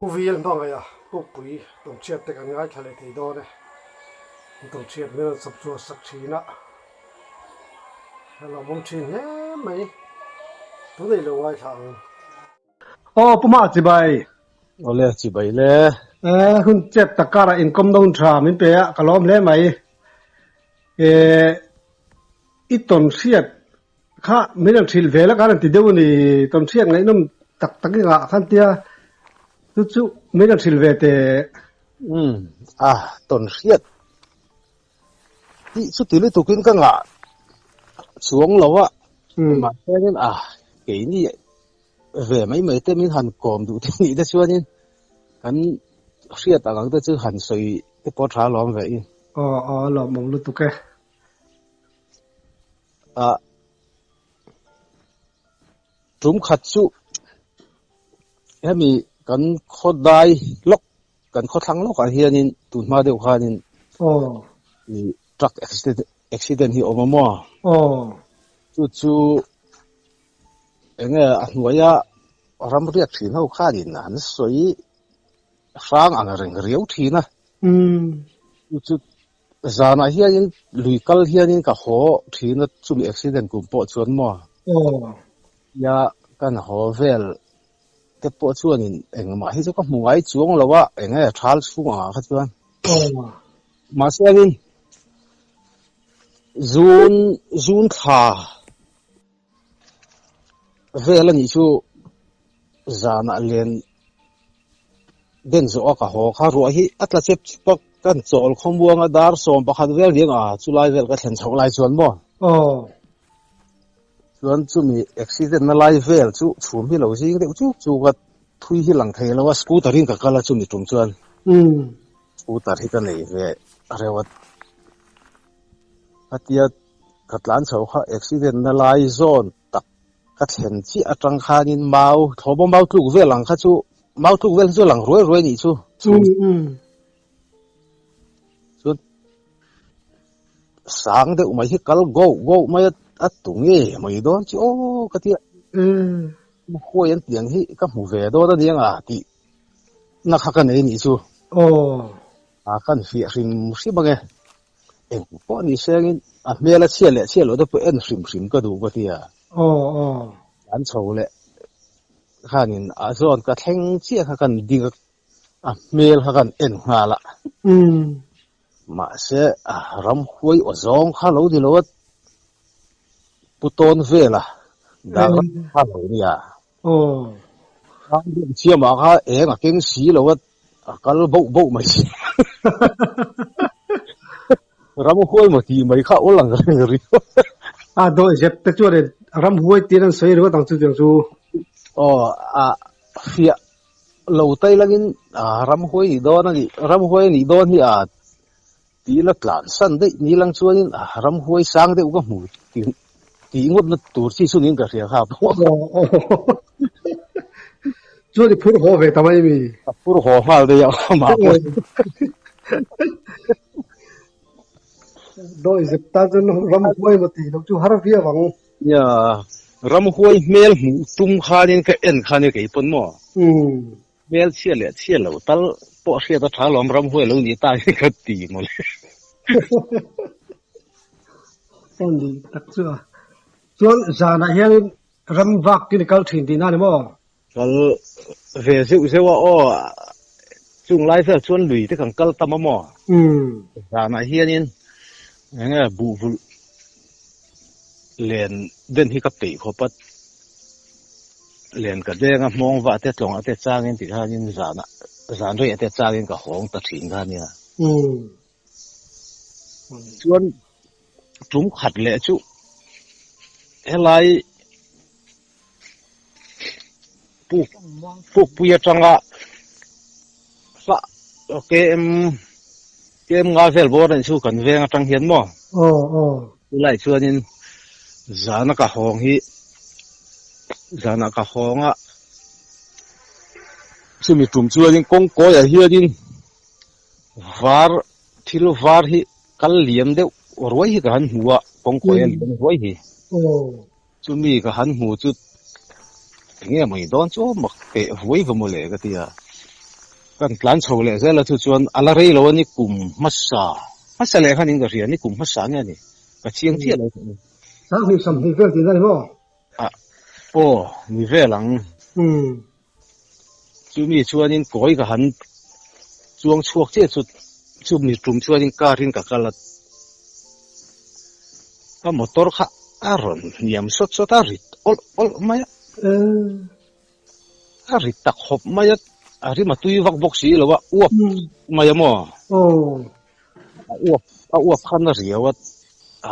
Pu Vil hmangaih a Pukpui Tawngchhiat te kan ngaithla leh thei dawn e. Tawngchhiat min rawn sawp chhuah sak thin a, a lawmawm thin hle mai. Tunei lo ngaithla ang. Aw Pu Hma chibai. Awle chibai le. E hun chep tak karah inkawmna hun tha min pe a, ka lawm hle mai. E i tawn hriat Kha min rawn hrilh ve la khan an ti deuh a ni, tawnhriat ngaihnawm tak tak i ngah khan tia chu chu min rawn hrilh ve teh. Umm a, tawnhriat tih chu ti lutukin ka ngah chuang lo a, mahse hian a keini ve mai mai te min han kawm duh te nih te chuanin kan hriat ang ang te chu han sawi te pawh tha alawm ve i. Aw aw a lawmawm lutuk e. Ah tum khat chu hemi kan khaw dai lawk kan khaw thlang lawkah hianin tun hma deuh khanin aw ih truck accident accident hi a awm a maw aw chu chu enge a hnuaia ram riak thin ho khanin an sawi hrang ang reng riau thin a umm chu chu Zanah hianin lui kal hianin ka haw thin a, chumi accident kum pawh chuan maw? Aw. Tia kan haw vel te pawh chuanin engmah hi chu ka hmu ngai chuang lo a, eng nge thal chhung angah kha chuan. Aw. Mahse angin zun zun thla vel a nih chu zanah len den zawh a ka haw kha ruah hi a tla chep chep a kan chawl khawmuang a dar 11 vel riang a chulai vel ka thlen chhoh lai chuan maw aw chuan chumi accident na lai vel chu chhum hi lo zing deuh chuk chuk a thui hi lang thei lo a scooter in ka kal a chumi tum chuan umm scooter hi ka nei ve reuh a khatia ka tlan chho kha accident na lai zawn tak ka thlen chiah atang khanin mau thlawhbaw mau tluk vel ang kha chu mau tluk vel chu lang ruai ruai nih chu chuan sang deuh mai hi kal go go mai a a tu nge mai dawn chu aw ka tia huai an tiang hi ka hmu ve dawn a niang a tih na kha ka nei nih chu aw a kan fiah hrim hrim ange Eng pawh ni sengin a hmel a chhia leh chhia loh te pawh en hrim hrim ka duh ka ti a. Aw aw. An chho leh khanin a zawn ka thleng chiah kha kan ding a, a hmel kha kan en nghal a. Umm. Mahse a ramhuai aw zawng kha lo ni lo a, pu tawn vel a, dak ram kha lo nia. Aw. Siamah kha eng a keng si lo a, a kal boh boh mai si. Ram huai maw tih mai kha awl ang reng riau. A dawih zep te chuan in ram huai tiin an sawi ringawt ang chu tiang chu. Aw a fiah lo tai langin a ram huai nih dawn a nih ram huai a nih dawn hi a tih la tlan san daih ni lang chuanin a ram huai sang deuh ka hmu tih tih ngawtna tur chi chu niin ka hria kha pawh. Chuan i phur haw ve ta mai mi? A phur haw nghal daih a mah pawh. Dawi zep tan chuan ram huai maw tih loh chu har viau ang. Nia, ram huai hmel hmuh tum khanin ka en khan i kei pawn maw? Hmel chhia leh chhia lo tal pawh hriat a tha lawm ram huai lo nih ta hi ka ti mawle. Aw ni tak chu a. Chuan zanah hianin ram vak tin i kal thin tihna a ni maw? Kal ve zeuh zeuh a aw chung lai vel chuan lui te kan kal tam a maw? Zanah hianin eng nge buh vulh len den hi ka peih khawp a. Len ka deng a, hmawng vah te tlawngah te changin ti khanin zanah zan reiah te changin ka hawng ta thin kha nia. Chuan tum khat leh chu helai puk pukpui atanga hlah km km nga vel bawr anih chu kan veng atang hian maw? Aw aw. Chulai chuanin zana ka hawng hi zana ka hawng a chumi tum chuanin kawngkawiah hianin var thil var hi kal liam deuh ruai hi ka han hmu a kawngkawi a liam ruai hi. Chumi ka han hmu chu eng nge maw i dawn chu mak teh vuai va mawle ka ti a. Kan tlan chho leh zel a chu chuan a la rei lo a ni kum hmasa hmasa leh khan in ka hria ni kum hmasa nge a ni ka chiang chiah lo tawh a ni. Sanghnih sawmhnih vel tihna ni maw? Ah aw ni vel ang. Umm. Chumi chuanin kawi ka han chuang chhuak chiah chu chumi tum chuanin car in ka kal a, ka motor kha a rawn hniam sawt sawt a rit awlh awlh mai a. A rit tak khawp mai a, a rim a tui vak bawk si lo a, uap mai a maw? A uap a uap khan a riau a,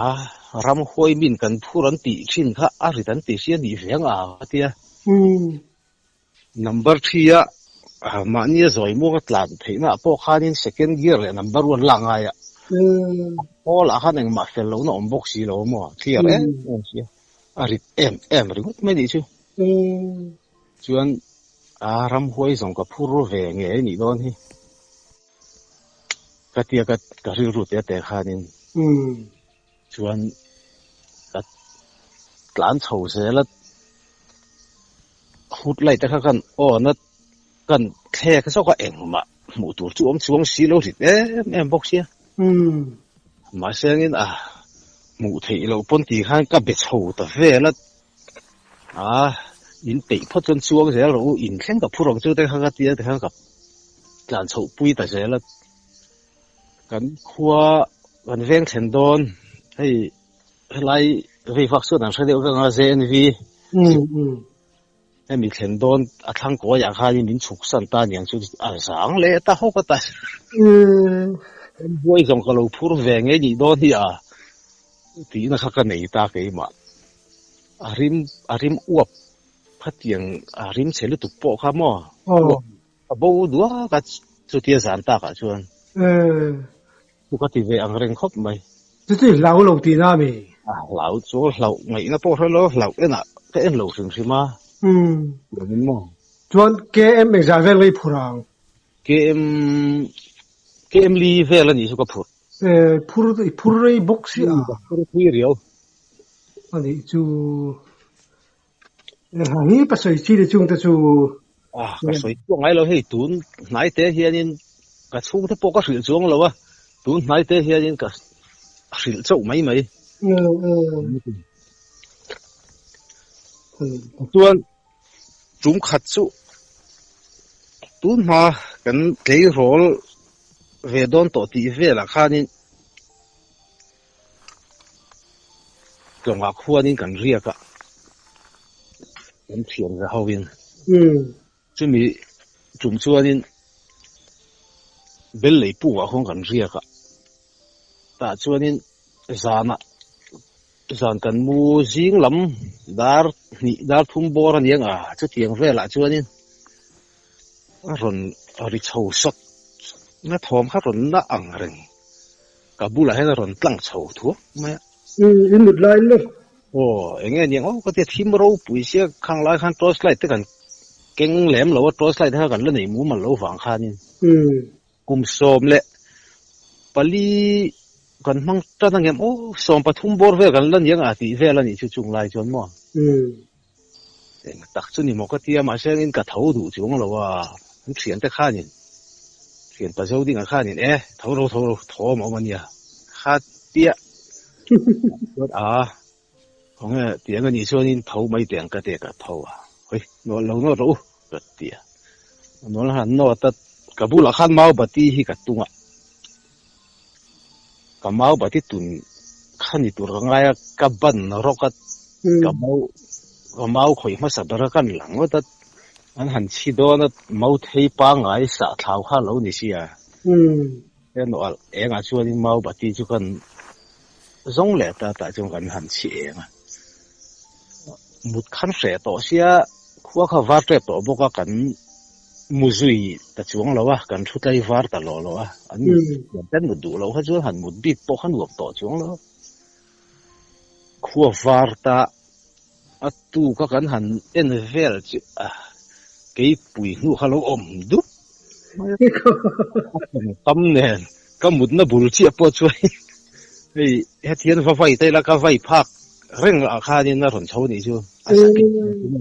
a ramhuai min kan phur an tih thin kha a rit an ti si a nih ve ang a ka ti a. Number 3 a mahni a zawi muang a tlan theihna ah pawh khanin second gear leh number 1 lak ngai a. Hall ah khan engmah fel lohna awm bawk si lo a maw? Clear em em si a, a rit em em ringawt mai nih chu. Chuan a ramhuai zawng ka phur ve ngei anih dawn hi. Ka tia ka ka rilru te te khanin chuan ka tlan chho zel a hood light te kha kan on a kan thlek zawk a engmah hmuh tur chu awm chuang si lo rit em em bawk sia. Mahse angin a hmuh theih loh pawn tih khan ka be chho ta vel a. A, in peih phawt chuan chuang zel rawh u, in thleng ka phur ang chu te kha ka tia tikhan ka tlan chhoh pui ta zel a. Kan khua kan veng thlen dawn hei helai vei vak chuan an hre deuh vek ang a JNV hemi thlen dawn a thlang kawiah khanin min chhuk san ta aniang chu a zang leh ta hawk a ta. Buai zawng ka lo phur ve ngei nih dawn hi a tihna kha ka nei ta keimah. A rim a rim uap khatiang a rim chhe lutuk pawh kha maw uap a bo duak a chutia zan takah chuan chu ka ti ve ang reng khawp mai. Chuti hlau lo tihna a mi? A hlau chu hlauh ngaihna pawh hre lo hlauh enah ka en lo hrim hrim a. Chuanin maw? Chuan KM engzah vel nge i phur ang? KM KM li vel a nih chu ka phurh. Phur i phur rei bawk si a. Ka phur thui riau. A nih chu ha hi ka sawi chi ni chung te chu. Ah ka sawi chuang ngai lo hei tun hnai te hianin ka chhungte pawh ka hrilh chuang lo a tun hnai te hianin ka hrilh chauh mai mai. Chuan tum khat chu tun hma kan tleirawl ve dawn tawh tih velah khanin Tlawngah khuanin kan riak a, kan thian za hovin. Chumi tum chuanin bel lei pukah khuan kan riak a, tah chuanin zanah zan kan mu zing lam dar hnih dar thum bawr a niang a, chutiang velah chuanin a rawn ri chho sawt na thawm kha rawn na ang reng. Ka bulah hian a rawn tlang chho thuak mai a. Umm, in mut lai le. Aw, eng nge niang aw ka tia thim ropui sia khang lai khan torch light te kan keng lem lo a, torch light te kha kan la nei mumal lo vang khanin. Umm. Kum 14 kan hmang tan angem aw, 13 bawr vel kan la niang a tih vel a nih chu chung lai chuan maw. Umm. Eng tak chu ni maw ka tia mahse in ka tho duh chuang lo a, an thian te khanin thian pa zo ding ah khanin e tho ro tho ro tho awm awm ania kha tia chuan a khawnge tiang anih chuanin tho mai teh ang ka tia ka tho a hawi nawlh lo nawt rawh u ka tia nawlh han nawt a ka bulah khan mau bati hi ka tung a ka mau bati tun kha ni tur ka ngai a ka ban rawk a ka mau ka mau khawih hmasa ber a kan lang ngawt a an han chhi dawn a mau thei pangngai sah thlau kha lo ni sia he nawh alh engah chuanin mau bati chu kan zawng leh ta tah chuan kan han chhi eng a mut khan hreh tawh sia khua kha var tep tawh bawk a kan Mu zui ta chuang lo a, kan thu tlai var ta lawh lawh a, an mut thiam te an mut duh loh kha chuan han mut bik pawh kha nuam tawh chuang lo. Khua var ta a tu kha kan han en vel chu a keipui hnu kha lo awm dup mai a, a tawngkam nen ka mutna bul chiah pawh chuan hei hetiang va vai ta ila ka vai phak reng ah khanin a rawn chho anih chu a sa keipui chu.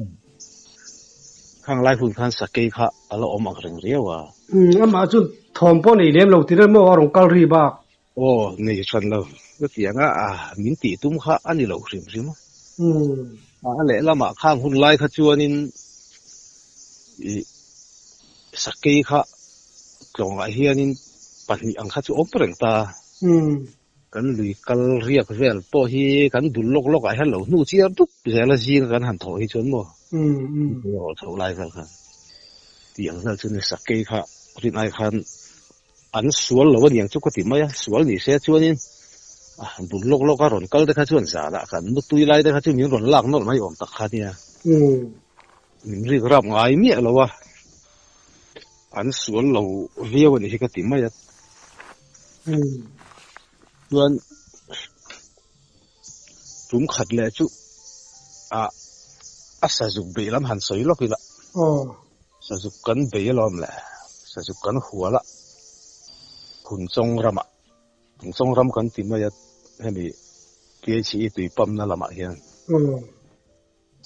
Khang lai hun khan sakei kha a la awm ang reng riau a. Umm, amah chu thawm pawh nei lem lo ti reng maw a rawn kal ri bak. Aw, nei hran lo. Chutianga a min tih tum kha a ni lo hrim hrim a. Umm. A lehlamah khang hun lai kha chuanin ih sakei kha tlawngah hianin pahnih ang kha chu awm reng ta. Umm. Kan lui kal riak vel pawh hi kan bul lawk lawkah hian lo hnu chiar dup zel a zing kan han thawh hi chuan maw rawh chhoh lai vel khan tih ang vel chu ni sakei kha rin ai khan an sual lo aniang chu ka ti mai a, sual ni se chuanin bul lawk lawka rawn kal te kha chuan zanah kan mutui lai te kha chu min rawn lak nawlh mai awm tak kha nia. Min rik rap ngai miah lo a, an sual lo viau a nih hi ka ti mai a. Chuan tum khat leh chu a a sazuk beih lam han sawi lawk ila. Sazuk kan bei alawm le, sazuk kan hual a, Phunchawng ramah, Phunchawng ram kan ti mai a, hemi PHE tui pump na lamah hian.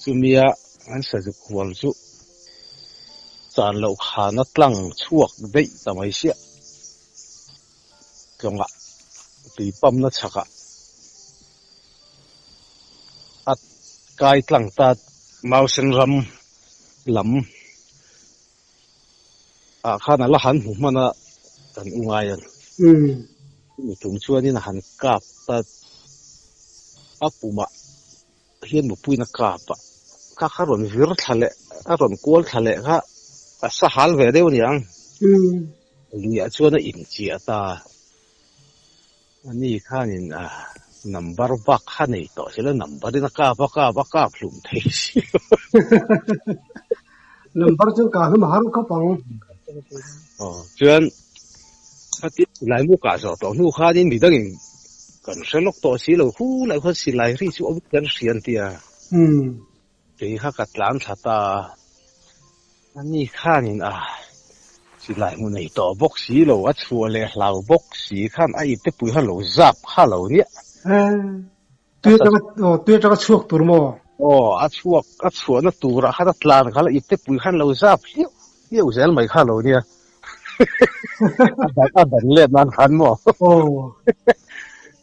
Chumia an sazuk hual chu chan loh khana tlang chhuak daih ta mai siah. Tlawngah tui pump na chhakah a kai tlang ta Mausen ram lam ah khan a la han hmu hman a kan u ngai a ni. Chumi tum chuanin a han kap ta a pumah hian mupuiin a kap a, kha kha rawn vir thla leh a rawn kual thla leh kha a sa hal ve deuh a niang. Luiah chuan a inchiah ta. Ani khanin a number bak kha nei tawh sela number in a kap a kap a kap hlum thei si lo. Number chu ka hlum har khawp ang. Aw chuan khati silai mu kah zawh tawh hnu khanin midangin kan hre lawk tawh si lo khu lai khuan silai ri chu awm kan hria an ti a. Kei kha ka tlan thla ta a, ani khanin a silai hmu nei tawh bawk si lo, a chhuah leh hlau bawk si khan a ipte pui khan lo zap kha lo nia. Tui atanga aw tui atanga chhuak tur maw? Aw a chhuak a chhuahna turah khan a tlan kha la ipte pui khan lo zap hliau hliau zel mai kha lo nia. A dan let nan khan maw? Aw.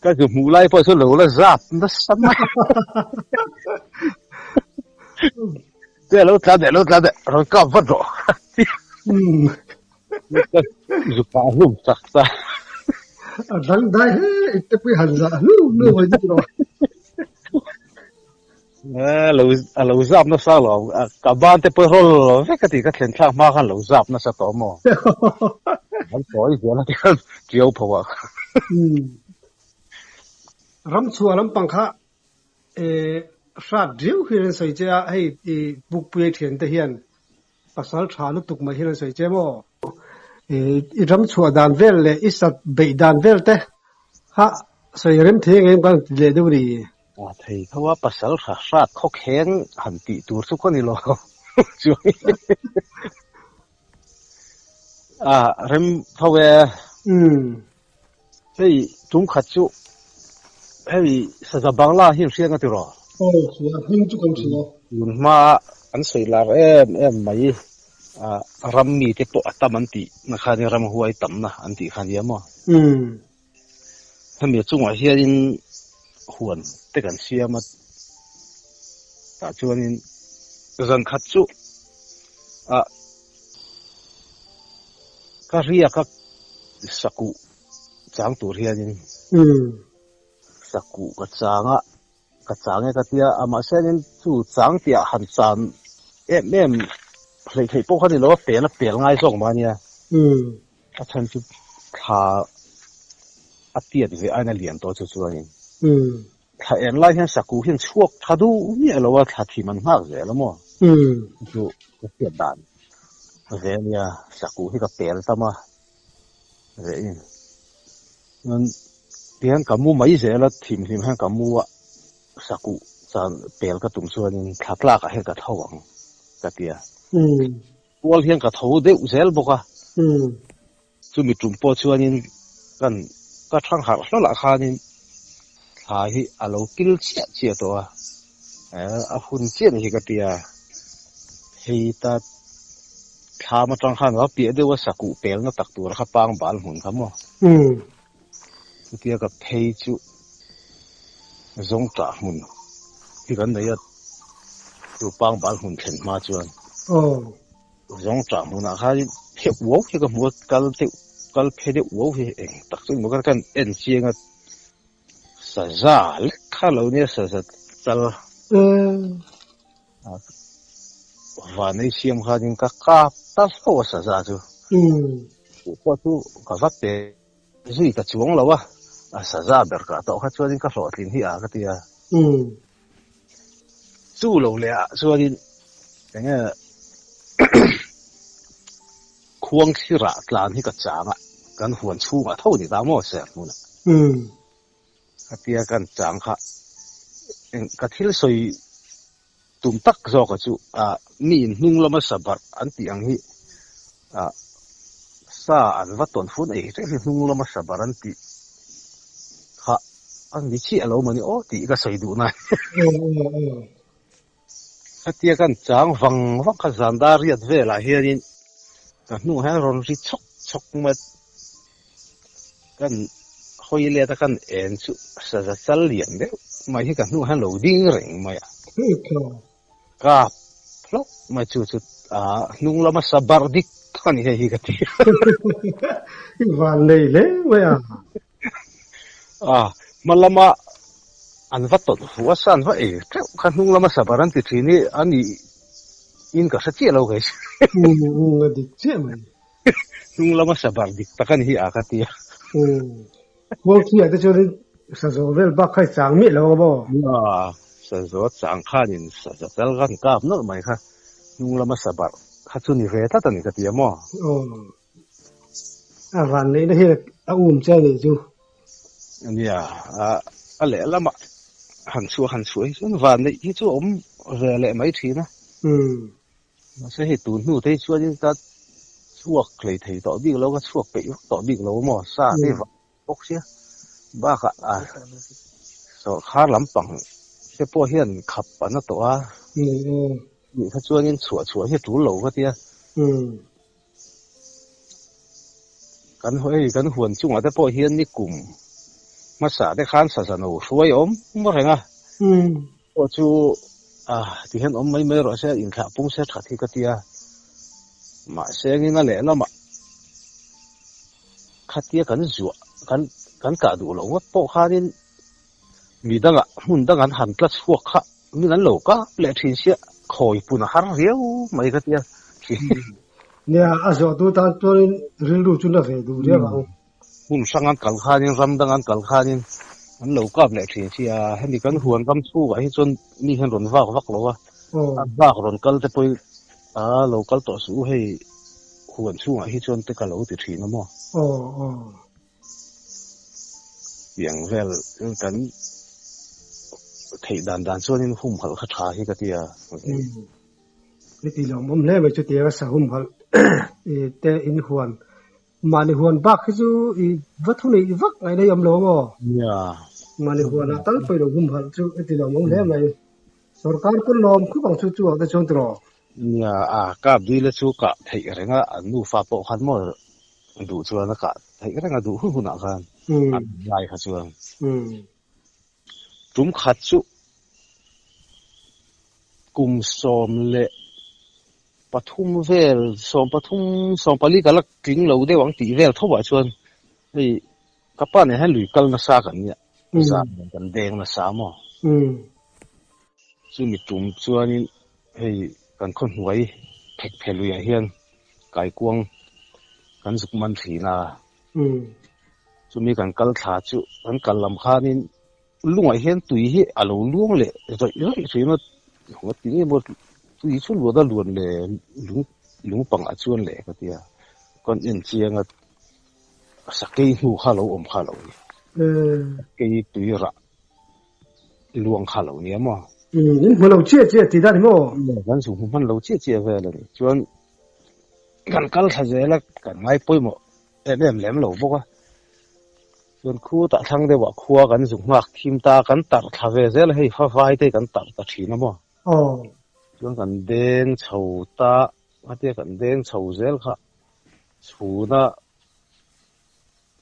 Ka zu hmuh lai pawh chu lo la zap nasa mai. Te lo tla deh lo tla deh rawn kap vat rawh. Zu pa hlum chak ta. A dang dai he ipte pui han za hlu hlu mai ni rawh. Lo a lo zap nasa lo ka ban te pawh rawl lo vek a ti ka thlen thlak hma khan lo zap nasa tawh maw. An sawi zel a ti khan tiau pho ah. Ram chhuah lampang kha hrat riau hian an sawi che a, hei i bukpui a thian te hian pasal tha lutuk mai hian an sawi che maw? I ram chhuah dan vel leh i sat beih dan vel te kha sawi rem thei ang em kan ti leh deuh ni. A thei tho a, pasal tha hrat khawkheng han tih tur chu ka ni lo chuan a rem tho e. Hei tum khat chu hei saza bangla hi an hriat nga tiraw? Aw hria, hming chu kan hria. Tun hma an sawi lar em em mai ram mi te pawh a tam an tih na kha nia ram huai tamna an tih kha nia maw? Hemi chungah hianin huan te kan siam a, tah chuanin zan khat chu ah Ka riak a sakuh chang tur hianin sakuh ka chang a, ka chang e ka tia a, mahse hianin chu chang tih ah han chan em em hleih theih pawh kha ni lo a, pel a pel ngai zawk mah ania, a chhan chu thla a tiat ve aiin a lian tawh chu chuanin thla en lai hian sakuh hian chhuak tha duh miah lo a, thla thim an nghak zel a maw chu ka hriat dan. Ve ania sakuh hi ka pel tam a ve in chuan tihian ka mu mai zel a thim hlim hian ka mu a sakuh chan pel ka tum chuanin thla tlak ah hian ka tho ang ka ti a kual hian ka tho deuh zel bawk a chumi tum pawh chuanin kan ka thang harh hlawlh ah khanin thla hi a lo kil chiah chiah tawh a a hun chiah ni hi ka ti a hei ta. Thlam atang khan va piah deuh a sakuh pelna tak tur kha pang bal hmun kha maw. Chutia ka phei chu zawngtah hmun hi kan nei a, chu pang bal hmun thlen hma chuan zawngtah hmunah khan phe uau hi ka hmu a, kal deuh kal phe deuh uau hi eng tak chu ni maw ka en chiang a. Saza lek kha lo nia saza chal. Van ei siam khanin ka kap ta hlauh a saza chu. Chu pawh chu ka va pe zui ta chuang lo a, a saza ber kah tawh kha chuanin ka hlawhtlin hi a ka ti a. Chu lo leh ah chuanin enge khuang thlir ah tlan hi ka chang a, kan huan chhungah tho ni ta maw ser hmunah. Khatia kan chang kha ka thil sawi tum tak zawk a chu mi in hnung lama sa barh an tih ang hi sa an va tawn fun ei reng hi hnung lama sa barh an tih kha a ni chiah lo mawni aw tih ka sawi duh nai. Khatia kan chang vang vang kha zan dar riat velah hianin ka hnungah hian rawn ri chhawk chhawk mai kan hawi let a kan en chu saza chal lian deuh mai hi ka hnungah hian lo ding reng mai a. Kap hlauh mai chu chu ah hnung lama sa barh dik tak a ni hei hi ka ti. I van nei hle mai a. Ah hma lama an va tawlh fuh a sa an va ei teuh kha hnung lama sa barh an ti thin hi a nih in ka hre chiah lo kei chu. Umm a dik chiah mai. Hnung lama sa barh dik tak a ni hi a ka ti a. Umm Khuangthia te chuan sa zawh vel bak kha i chang miah lo ang maw? Nia, sa zawh chang khanin sa za tal kan kap nawlh mai kha hnung lama sa barh kha chu ni ve tlat a ni ka ti a maw? Aw, a van neihna hian a um che a nih chu. Nia, a lehlamah han chhuah han chhuah hi chuan van neih hi chu a awm ve leh mai thin a. Umm. Mahse hei tun hnu te hi chuanin ka chhuak hlei thei tawh bik lo, ka chhuak peih vak tawh bik lo maw, sa te hi vak bawk sia. Bakah a sawrkhar lampang te pawh hian khap an a tawh a, nih kha chuanin chhuah chhuah hi a tul lo ka tia. Kan hei kan huan chungah te pawh hian ni kum hmasa te khan saza no hruai awm reng a. Pawh chu ah ti hian awm mai mai rawh se inthlah pung se that hi ka tia. Mahse engin a lehlamah khatia kan zuah kan kan kah duh loh ngawt pawh khanin mi dangah hmun dang an han tla chhuak kha min an lo kap leh thin sia khawi pun a har riau mai ka tia. Nia a zawh tu tan chuanin rilru chu na ve duh riau ang. Hmun hrang an kal khanin ram dang an kal khanin an lo kap leh thin sia hemi kan huan ram chhungah hi chuan mi hian rawn vak vak lo a, a vak rawn kal te pawhin a lo kal tawh suh u hei huan chhungah hi chuan te ka lo ti thin a maw. Tiang vel kan theih dan dan chuanin humhalh kha tha hi ka ti a. Heti lawmawm hle mai chutianga sa humhalh te in huan Mahni huan bak hi chu i va thu neih vak ngaih na i awm lo ang aw. Nia. Mahni huan ah tal pawh i lo humhalh chu i ti lawm awm hle mai. Sorkar pawn lawm khup ang chu chu ah te chuan tiraw. Nia, a kap dil a chu kah theih reng a, an nufa pawh khan maw duh chuan a kah theih reng a duh hun hunah khan an lai kha chuan. Tum khat chu kum 13 vel, 13, 14 ka la tling lo deuh ang tih vel tho ah chuan hei ka pa nen hian lui kal nasa kan nia, zan nen kan deng nasa maw? Chumi tum chuanin hei kan khaw hnuai phek phe luiah hian kaikuang kan zuk man thin a. Chumi kan kal thla chu kan kal lam khanin lungah hian tui hi a lo luang leh rawih rawih thin a, haw ti nge maw tui chu luan a luan leh lung lung pangah chuan leh ka tia kan en chiang a sakei hnu kha lo awm kha lo ni sakei tui rah luang kha lo nia maw. In hmu lo chiah chiah tih dan hi maw? Kan zu hmu hman lo chiah chiah vel a ni chuan kan kal thla zel a kan ngai pawimawh em em lem lo bawk a chuan khutah thlang deuhah khua kan zuk nghak thim ta kan tarh thla ve zel a hei fa vai te kan tarh ta thin a maw chuan kan deng chho ta Khatia kan deng chho zel kha chhuna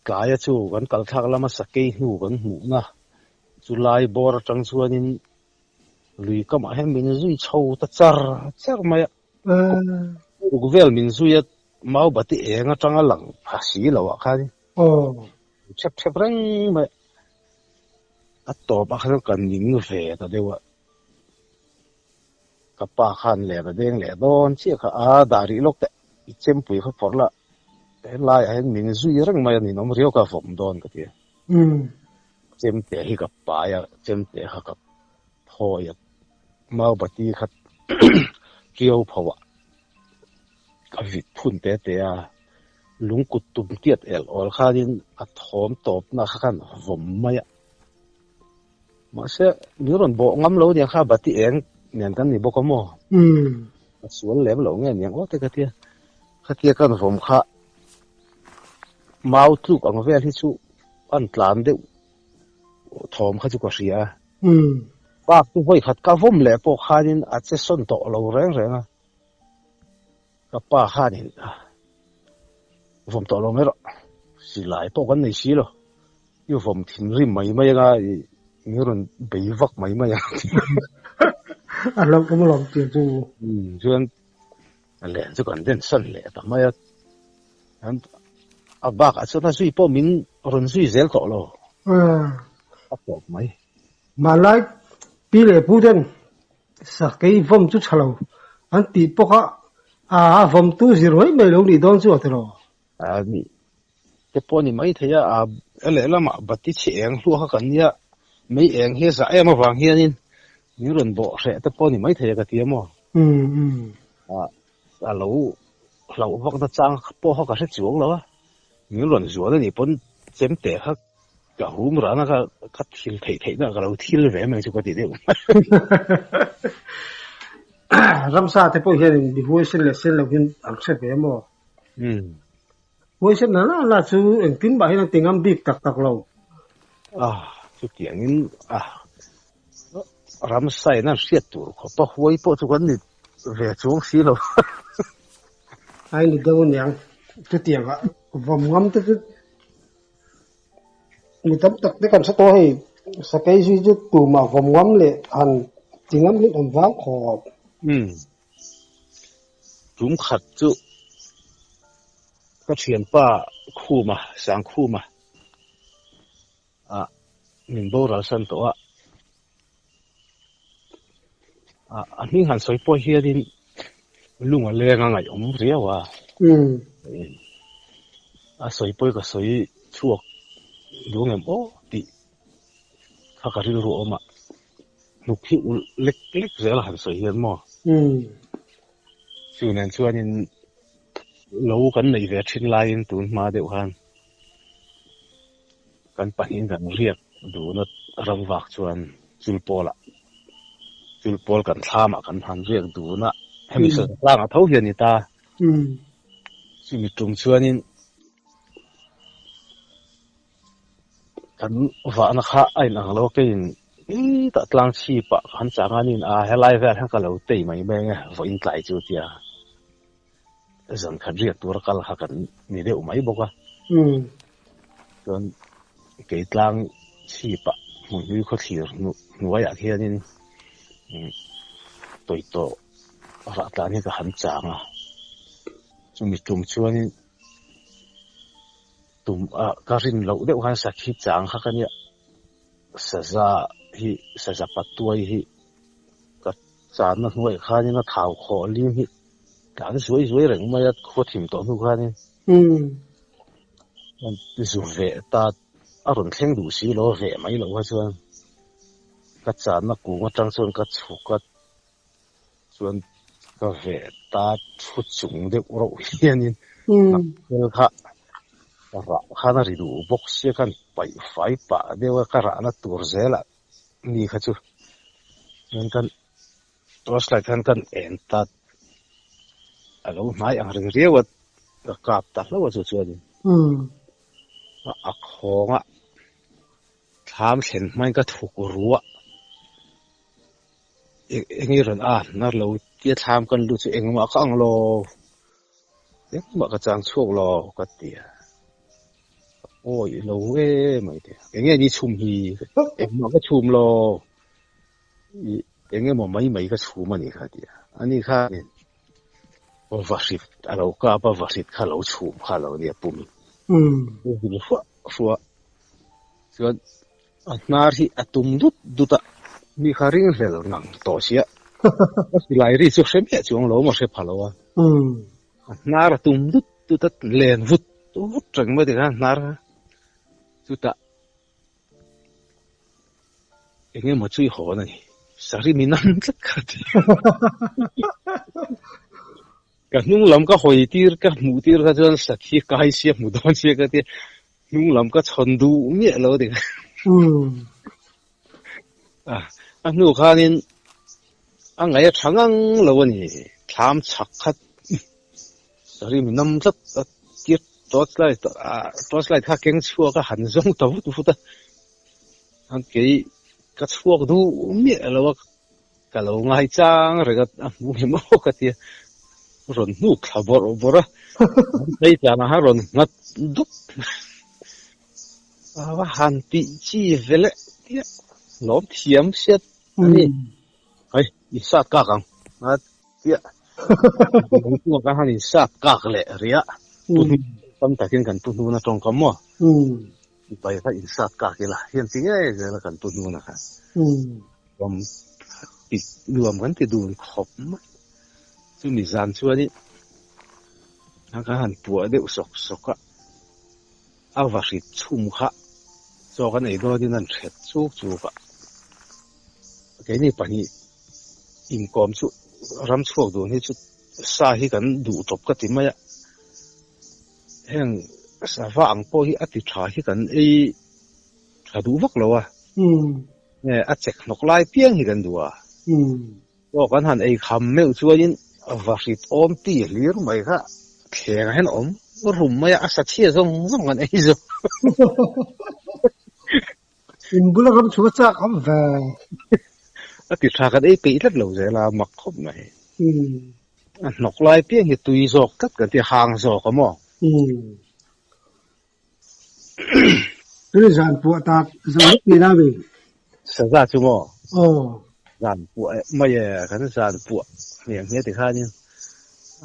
tlaia chu kan kal thlak lama sakei hnu kan hmuhna chu lai bawr atang chuanin lui kamah hian min zui chho ta char char mai a. Ruk vel min zui a mau bati eng atanga lang pha si lo ah khan thep thep reng mai a tawp ah khan kan ning ve ta deuh a. Ka pa khan len a deng leh dawn chiah kha a dah rih lawk teh i chempui kha phawrh la helaiah hian min zui reng mai a ninawm riau ka vawm dawn ka ti a. Chemte hi ka pai a, chemte kha ka phawi a, maubati kha ṭiau pho ah ka vit phun te te a, lungkut tum tiat el awl khanin a thawm tawpna kha khan vawm mai a. Mahse, min rawn bawh ngam lo nia kha bati eng nen kan ni bawk a maw? A sual lem lo nge niang aw te ka tia. Khatia kan vawm kha mau tluk ang vel hi chu an tlan deuh thawm kha chu ka hria a. Bak chu vawi khat ka vawm leh pawh khanin a che sawn tawh lo reng reng a. Ka pa khanin vawm tawh lo mai rawh, silai pawh kan nei si lo. I vawm thinrim mai mai anga i min rawn bei vak mai mai ang. A hlauhawm alawm tih chu. Chuan len chu kan den san leh ta mai a. A bakah chuan a zui pawh min rawn zui zel tawh lo. A tawp mai. Hmanlai pi leh pu ten sakei vawm chu tha lo an tih pawh kha a vawmtu zir mai mai lo nih dawn chu a ti lo. A ni te pawh a ni mai thei a, a lehlamah bati chhe eng hluah kha kan nia, mei eng hi a zah em avang hianin min rawn bawh hreh te pawh a ni mai thei a ka ti a maw? A lo hlauh vakna chang pawh kha ka hre chuang lo a, min rawn zual a nih pawn chemte kha ka hum rana ka ka thil theih theihna ka lo thil ve mai chu ka ti deuh. Ramsa te pawh hianin mi huaisen leh sen lo hian an hre ve a maw? Huaisen na la la chu engtin mah hian an ti ngam bik tak tak lo. Ah, chutiangin ah ramsa in an hriat tur khawp a, huai pawh chu kan ni ve chuang si lo. Ai ni deuh aniang, chutianga vawm ngam te chu mi tam tak te kan hre tawh hei, sakei zui chu tumah vawm ngam leh han ti ngam hi an vang khawp. Umm. Tum khat chu ka thianpa Khuma, Sangkhuma ah min boral san tawh a, a hming han sawi pawh hianin lung a leng a ngaihawm riau a, a sawi pawh hi ka sawi chhuak duh ngem aw tih kha ka rilru a awm a. Hnuk hi ulh lek lek zel a han sawi hian maw? Chu nen chuanin lo kan neih ve thin laiin tun hma deuh khan kan pahnihin kan riak duhna ram vak chuan chulpawlah chulpawl kan thlamah kan han riak dun a, hemi saza tlangah tho hian ni ta. Chumi tum chuanin Kan vahna kha a inang lo a, keiin tah tlang chhip ah ka han chang a, aniin a helai vel hian ka lo tei mai mai ang e, vawiin tlai chu tia zan khat riak tura kal kha kan ni deuh mai bawk a. Chuan kei tlang chhip ah hmunhlui khawthlir hnuaiah khianin tawitawh rah tlan hi ka han chang a, chumi tum chuanin Tum a ka rin loh deuh khan sakhi chang kha ka nia, saza hi saza patuai hi ka channa hnuaiah khanin a thau khawh lim hi tlan zuai zuai reng mai a, khua thim tawh hnu khanin zu veh ta a rawn thleng duh si lo a veh mai loh kha chuan ka channa kung atang chuan ka chhuk a chuan ka veh ta thu chung deuh rauh hianin hnahthel kha rah khan a ri duh bawk sia khan paih fai pah deuh a ka rahna tur zelah mi kha chu chuan kan torch light khan kan en ta a lo hnai ang reng riau a ka kap ta hlauh a chu chuanin a khawng a thlam thlen hmain ka thuk ruah. Eng i rawn a hnar lo Tia thlam kan lut chu engmah ka ang lo, engmah ka chang chhuak lo ka ti a. Awi lo e mai te. Enge ni chhum hi? Engmah ka chhum lo. I enge maw mai mai ka chhum a nih kha ti a. Ani khanin vahrit a lo kap a, vahrit kha a lo chhum kha a lo nia pum in. Vil hruah hruah chuan a hnar hi a tum dut dut a, mi kha ring hlel ngang tawh sia. A silai ri chu hre miah chuang lo maw hre pha lo a. A hnar a tum dut dut a, len vut vut reng mai tikhan hnar chutah eng emaw chu i hawn a ni. Sari min an tlat kha ti. Ka hnung lam ka hawi tir ka hmuh tir kha chuan sakhi kai sia hmu dawn sia ka tia hnung lam ka chhawn duh miah lo ti. A hnu khanin a ngaih a tha ngang lo a ni. Thlam chhak khat sari mi nam tlat a tir torch light torch light kha keng chhuak a han zawng ta vut vut a. An kei ka chhuak duh miah lo a ka lo ngai chang reng a a hmu nge maw ka tia rawn hnuk thla bawrh bawrh a. An phei tlanah khan rawn nghat dup. A va han tih chi ve leh tia lawm thiam hriat a ni. Hei in sat kak ang a tia lungchungah khan han in sat kak leh rih a pu hnu tam takin kan pu hnuna tawngkam maw mipai kha in sat kak ila hian ti ngei zel a kan pu hnuna kha nuam ti nuam kan ti dun khawp mai chumi zan chuanin a kan han puah deuh sawk sawk a. A va hrit chhum kha chaw kan ei dawnin an hret chuk chuk a, keini pahnih inkawm chu ram chhuak dun hi chu sa hi kan duh tawp ka ti mai a, heng sava ang pawh hi a ti tha hi kan ei tha duh vak lo a, a chek hnawk lai piang hi kan duh a. Aw kan han ei kham meuh chuanin va hrit awm ti hlir mai kha thleng ah hian a awm rum mai a, a sa chhia zawng zawng kan ei zawk. In bula ram chhung a chak awm ve. A ti tha kan ei peih tlat lo zel a, mak khawp mai. A hnawk lai piang hi tui zawk tlat kan ti hang zawk a maw? Tuni zan puah tak zo vek ni la mi? Saza chu maw? Aw. Zan puah eh mai e, kan zan puah hniam hniam ti khanin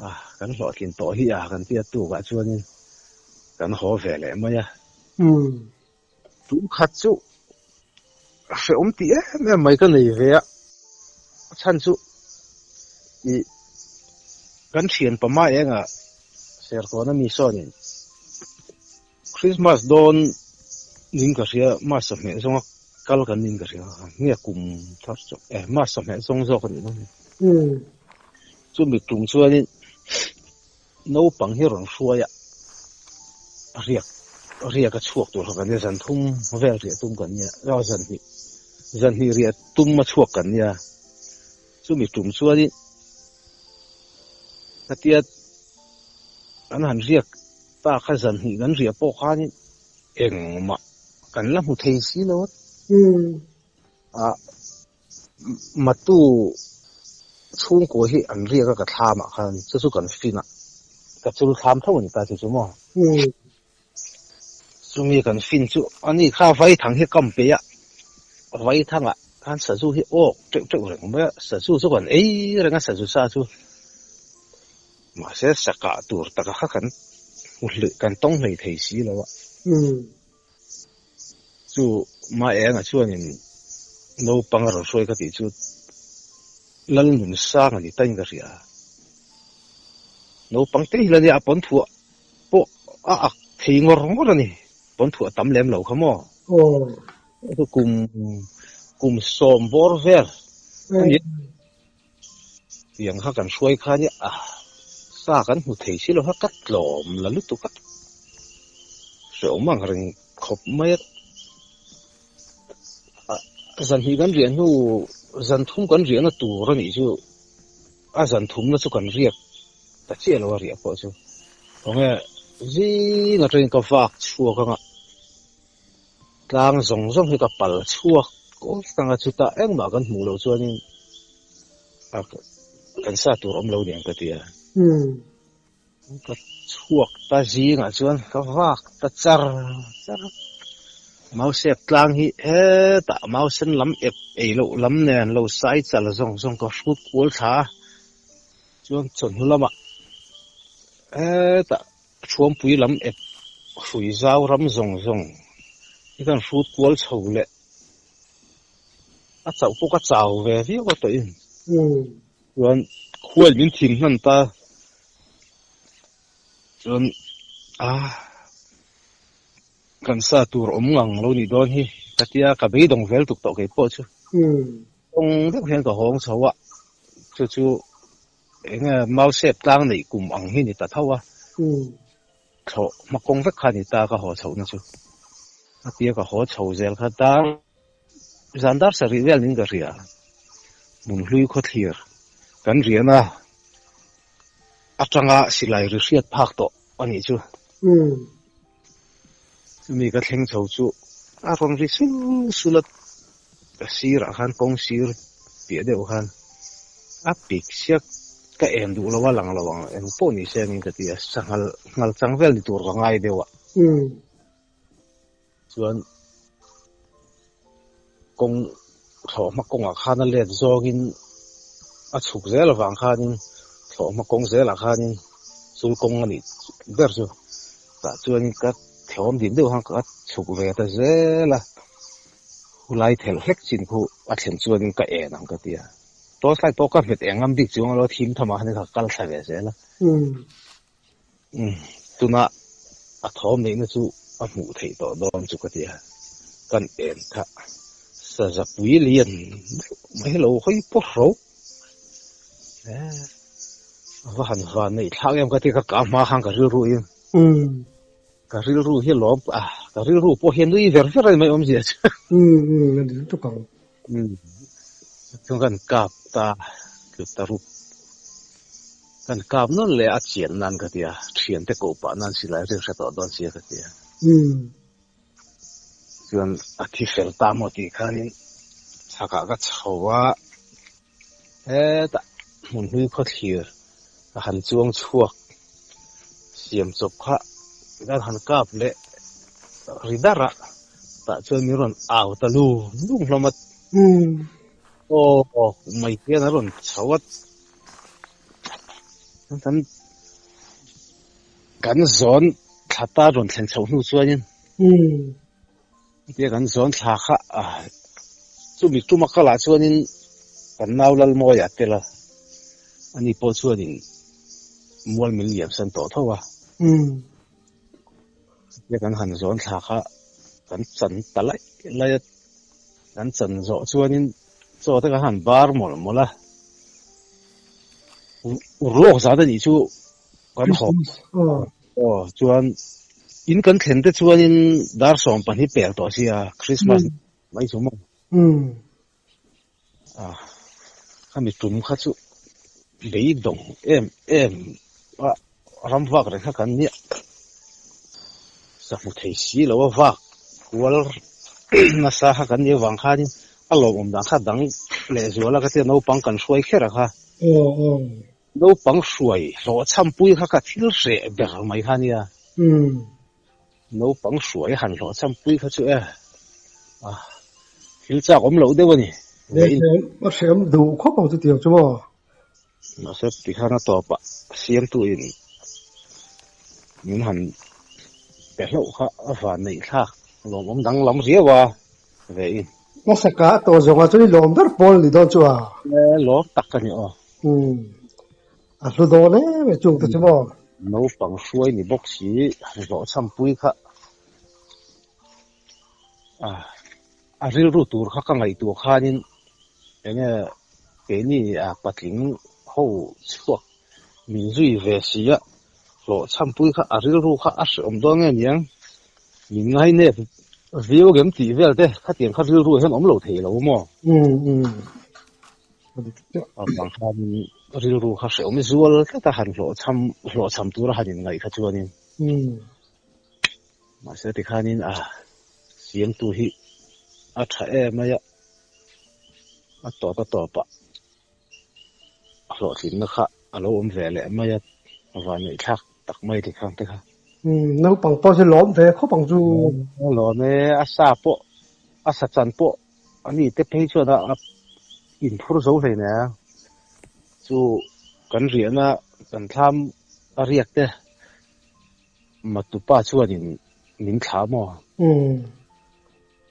ah kan hlawhtlin tawh hi a kan tia tukah chuanin kan haw ve leh mai a. Tum khat chu hrehawm tih em em mai ka nei ve a, a chhan chu ih kan thian pama engah Serkawn ami sawnin Christmas dawn ning ka hria Mas sawhmeh zawnga kal kan ning ka hria nge kum thar chu eh Mas sawhmeh zawng zawk a nih dawn hi. Chumi tum chuanin naupang hi rawn hruai a riak riak a chhuak tur kha kan nia zan thum vel riah tum kan nia aw zan hnih zan hnih riah tum a chhuak kan nia chumi tum chuanin Khatia an han riak ta kha zan hnih kan riah pawh khanin engmah kan la hmu thei si lo a. Ah matu chhungkua hi an riak a ka thlamah khan chu chu kan fin a, ka chul thlam tho a ni ta chu chu maw. Chumi kan fin chu ani kha vaithang hi kam peih a, vaithangah khan sazu hi awk teuh teuh reng mai a, sazu chu kan ei reng a sazu sa chu mahse sakah tur taka kha kan hmu hlei kan tawng hlei thei si lo a. Chu Maenga chuanin naupang a rawn hruai ka tih chu Lalnunsanga ni tain ka hria a, naupang te hi la nia a pawn thuah pawh a ak thei ngawr ngawr a ni, pawn thuah tam lem lo kha maw? Aw. Kum kum sawm bawr vel a ni. Tiang kha kan hruai kha nia a sa kan hmu thei si lo kha ka tlawm la lutuk a, hrehawm ang reng khawp mai a. Zan hnih kan riah hnu zan thum kan riahna tur a nih chu a zan thumna chu kan riak ta chiah lo a riah pawh chu khawnge zing atangin ka vak chhuak anga tlang zawng zawng hi ka pal chhuak kawng anga chutah engmah kan hmuh loh chuanin a Kan sa tur awm lo niang ka ti a. Ka chhuak ta zingah chuan ka vak ta char char a. Mausep tlang hi hetah mausen lam ep ei loh lam nen lo sai chal zawng zawng ka hrut kual thla a. Chuan chawhnu lamah hetah Thuampui lam ep hrui zau ram zawng zawng hi kan hrut kual chho leh a chauh pawh ka chau ve viau a tawhin chuan khuail min thim hman ta chuan a kan sa tur awm ngang lo nih dawn hi ka tia ka beidawng vel tuk tawh kei pawh chu kawng deuh hian ka hawng chho a chu chu Enge Mausep tlang neih kum ang hi ni ta tho a, thlawh hma kawng vek kha ni ta ka haw chhohna chu. A tia ka haw chho zel kha dar zan dar sarih vel niin ka hria. Hmunhlui khawthlir kan riahna atanga silai ri hriat phak tawh a nih chu. Chumi ka thleng chho chu a rawn ri sul sul a, ka sirah khan kawng sir piah deuh khan a pik siak ka en duh lo a lang lo ang eng pawh ni se angin ka ti a, sanghal nghal chang vel ni tur ka ngai deuh a. Chuan kawng thlawhhma kawngah khan a let zawngin a chhuk zel avang khanin thlawhhma kawng zelah khanin chul kawng a nih ber chu tah chuanin ka thawm dim deuh khan ka chhuk ve ta zel a, hulai thelh hlek chin khu a thlen chuanin ka en ang ka ti a, torchlight pawh ka hmet eng ngam bik chuang alo thim tham ah khanin ka kal thla ve zel a. Tuna a thawm neihna chu a hmuh theih tawh dawn chu ka ti a, kan en kha saza pui lian deuh mai lo hawi pawh ro. A va han van neih thlak em ka ti ka kah hma khan ka rilru in. Ka rilru hi lawm a, ka rilru pawh hi a nui ver ver a ni mai awmzia chu. Chuan kan kap ta tlu ta rup. Kan kap nawn leh a chian nan ka ti a, thiante koh pah nan silai rin hre tawh dawn sia ka ti a. Chuan a thi fel ta maw tih khanin chhakah ka chho a, hetah hmunhlui khawthlir ka han chuang chhuak siam chawp kha kan han kap leh ri dar a, tah chuan min rawn au ta lung lung hlawm a. Aw mai hian a rawn chho a. Kan kan zawn thla ta rawn thlen chhoh hnu chuanin tia kan zawn thla kha chumi tuma kalah chuanin kan nau Lalmawia tel a, ani pawh chuanin mual min liam san tawh tho a. Tia kan han zawn thla kha kan chan ta laih laih a, kan chan zawh chuanin chaw te kan han bar mawlh mawlh a, urlawk zat a nih chu kan haw aw chuan in kan thlen te chuanin dar 12 pel tawh sia Christmas mai chu maw. A, khami tum kha chu beidawng em em a ram vak reng kha kan nia. Sa hmu thei si lo a vak kual nasa kha kan nih avang khanin a lawmawm dan kha dang lehzual a ka tia naupang kan hruai kher a kha. Naupang hruai hlawhchhampui kha ka thil hreh ber mai kha nia. Naupang hruai han hlawhchhampui kha chu e, a thil chak awm loh deuh a ni. A hreawm duh khawp ang chutiang chu maw? Mahse tikhan a tawpah siamtuin min han pe hlauh kha a van neih thlak lawmawm danglam riau a ve in. Hmasaka a tawh zawngah chuan i lawm ber pawl a ni dawn chu a? E, lawm tak ka ni aw. Umm. A hlu dawn em e chung te chu maw? Naupang hruai ni bawk si hlawhchhampui kha a rilru tur kha ka ngaihtuah khanin enge keini a patling ho chhuak min zui ve si a, hlawhchhampui kha a rilru kha a hreawm dawn nge niang min ngainep viau ngem tih vel te khatiang kha rilru hian awm lo thei lo maw? Avang khanin rilru kha hreawm zual tlat a han hlawhchham hlawhchham tura han inngaih kha chuanin. Mahse tikhanin a siamtu hi a tha em mai a, a tawp a tawpah Hlawhtlinna kha a lo awm ve leh mai a, vanneihthlak tak mai ti khang te kha. Umm, naupang pawh chu lawm ve khawp ang chu. Lawm e, a sa pawh, a sa chan pawh a ni te phei chuan a inphur zo hlei nen a, chu kan riahna kan thlam a riak te Matupa chuanin min thlah maw? Umm.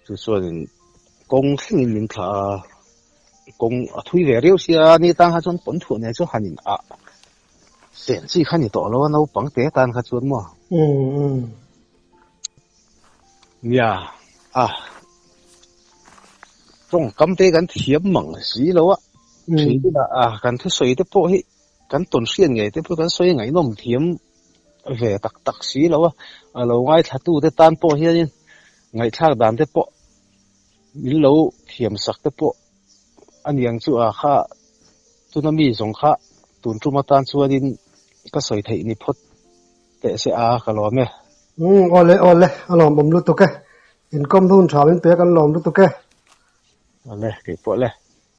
Chu chuanin kawng thlengin min thlah a, kawng a thui ve riau sia, ni tan kha chuan pawn thuah nen chu han in ah chen chi kha ni tawh lo a, naupang te tan kha chuan maw? Umm umm. Nia, a tawngkam te kan thiam mang si lo a, thin a kan thusawi te pawh hi kan tawn hriat ngei te pawh kan sawi ngaihnawm thiam ve tak tak si lo a, a lo ngaithla te tan pawh hianin ngaihthlak dan te pawh min lo thiam sak te pawh a niang chu a kha tuna mi zawng kha tun tum atan chuanin ka sawi theih ni phawt teh se a ka lawm e. Umm awle awle a lawmawm lutuk e, inkawm hun tha min pe kan lawm lutuk e. Awle keipawh le.